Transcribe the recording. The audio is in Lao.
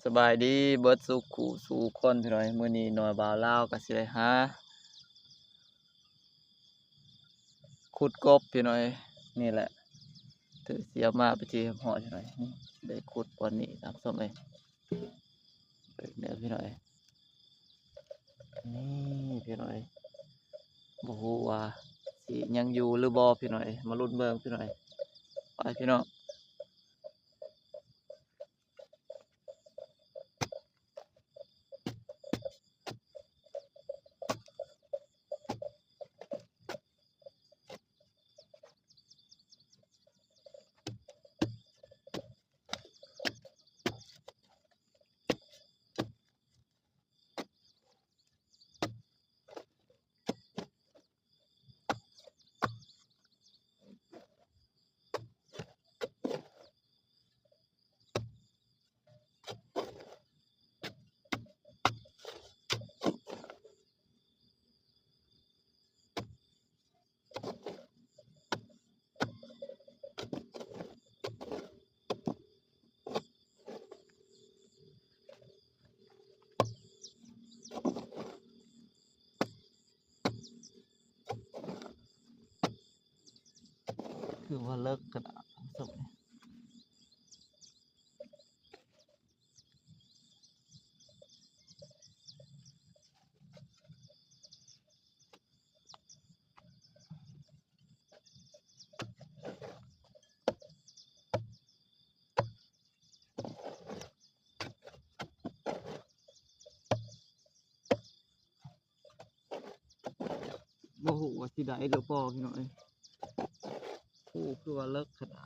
ສະບາຍດີເບິດສູ່ຄູ່ສູ່ຄົນພີ່ນ້ອງເອີຍ ມື້ນີ້ນ້ອຍບ່າວລາວກໍຊິໄດ້ຫາຂຸດກົບພີ່ນ້ອງເອີຍ ນີ້ແຫຼະ ຖືເສຍມາເປັນທີ່ຮຽບຮ້ອຍພີ່ນ້ອງເອີຍ ໄດ້ຂຸດບ່ອນນີ້ທ່ານຜູ້ຊົມເອີຍ ເບິ່ງເດີພີ່ນ້ອງເອີຍ ນີ້ພີ່ນ້ອງເອີຍ ບໍ່ຮູ້ວ່າຊິຍັງຢູ່ຫຼືບໍ່ພີ່ນ້ອງເອີຍ ມາລຸ້ນເບິ່ງພີ່ນ້ອງເອີຍ ໄປພີ່ນ້ອງ. ຄືວ່າເລິກຂະໜາດ ບໍ່ຮູ້ວ່າຊິໄດ້ຫຼືບໍ່ພີ່ນ້ອງເອີຍ ໂອ້ ຄືວ່າເລິກຂະໜາດ